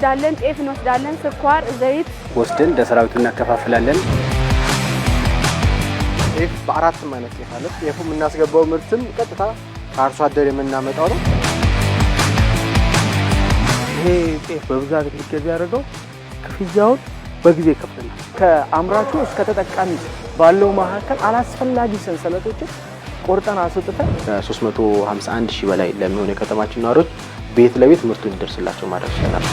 እንወስዳለን፣ ጤፍ እንወስዳለን፣ ስኳር፣ ዘይት ወስደን ለሰራዊቱ እናከፋፍላለን። ጤፍ በአራትም አይነት ጤፍ አለ። ጤፉ የምናስገባው ምርትም ቀጥታ ከአርሶ አደር የምናመጣው ነው። ይሄ ጤፍ በብዛት እንዲገዛ ያደረገው ክፍያውን በጊዜ ከፍለናል። ከአምራቹ እስከ ተጠቃሚ ባለው መካከል አላስፈላጊ ሰንሰለቶችን ቆርጠን አስወጥተን ከ351 ሺህ በላይ ለሚሆኑ የከተማችን ነዋሪዎች ቤት ለቤት ምርቱ እንዲደርስላቸው ማድረግ ይችላል።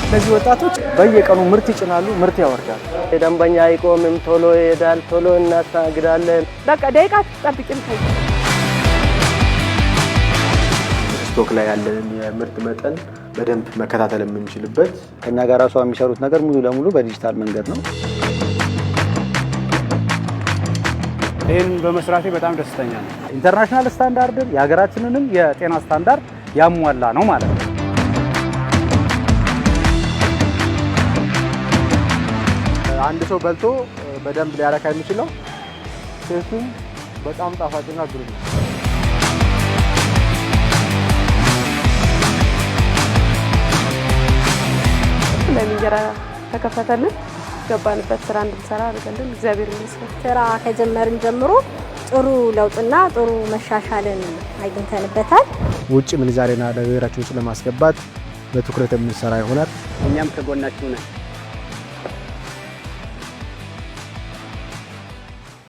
እነዚህ ወጣቶች በየቀኑ ምርት ይጭናሉ፣ ምርት ያወርዳሉ። ደንበኛ አይቆምም፣ ቶሎ ይሄዳል፣ ቶሎ እናስተናግዳለን። በቃ ደቂቃ አትጠብቂም ከዚህ። Stock ላይ ያለንን የምርት መጠን በደንብ መከታተል የምንችልበት። ከኛ ጋር ራሷ የሚሰሩት ነገር ሙሉ ለሙሉ በዲጂታል መንገድ ነው። ይህን በመስራቴ በጣም ደስተኛ ነኝ። International standard ን የሀገራችንንም የጤና ስታንዳርድ ያሟላ ነው ማለት ነው። አንድ ሰው በልቶ በደንብ ሊያረካ የሚችለው፣ ቴስቱም በጣም ጣፋጭና ግሩም ነው። ለሚ እንጀራ ተከፈተልን፣ ገባንበት፣ ስራ እንድንሰራ አድርገልን። እግዚአብሔር ይመስገን። ስራ ከጀመርን ጀምሮ ጥሩ ለውጥና ጥሩ መሻሻልን አግኝተንበታል። ውጭ ምንዛሬና ለብሔራችን ውጭ ለማስገባት በትኩረት የምንሰራ ይሆናል። እኛም ከጎናችሁ ነን።